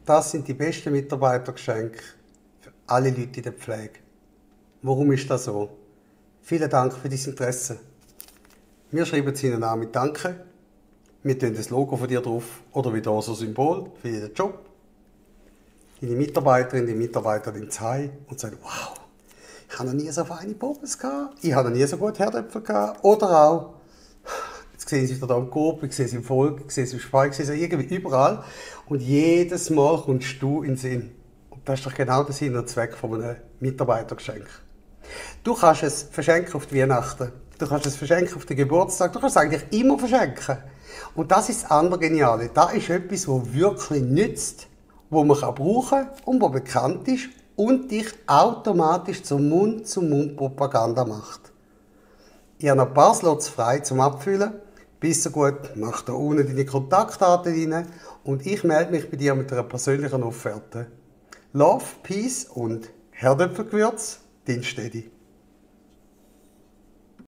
Das sind die besten Mitarbeitergeschenke für alle Leute in der Pflege. Warum ist das so? Vielen Dank für dein Interesse. Wir schreiben es Ihnen an mit Danke. Wir tun das Logo von dir drauf oder wieder so ein Symbol für jeden Job. Deine Mitarbeiterin, die Mitarbeiter ins Heim und sagen, wow, ich habe noch nie so feine Pommes gehabt, ich habe noch nie so gut Herdöpfel gehabt. Oder auch, jetzt sehen Sie wieder hier im Coop, ich sehe Sie im Volk, ich sehe Sie im Spar, ich sehe Sie irgendwie überall. Und jedes Mal kommst du in den Sinn. Und das ist doch genau der Sinn und Zweck von einem Mitarbeitergeschenk. Du kannst es verschenken auf die Weihnachten, du kannst es verschenken auf den Geburtstag, du kannst es eigentlich immer verschenken. Und das ist das andere Geniale. Das ist etwas, das wirklich nützt, wo man brauchen kann und wo bekannt ist und dich automatisch zum Mund-zu-Mund-Propaganda macht. Ich habe noch ein paar Slots frei zum Abfüllen. Bist du gut, mach da unten deine Kontaktdaten rein und ich melde mich bei dir mit einer persönlichen Offerte. Love, Peace und Herdöpfelgewürz, dein Steady.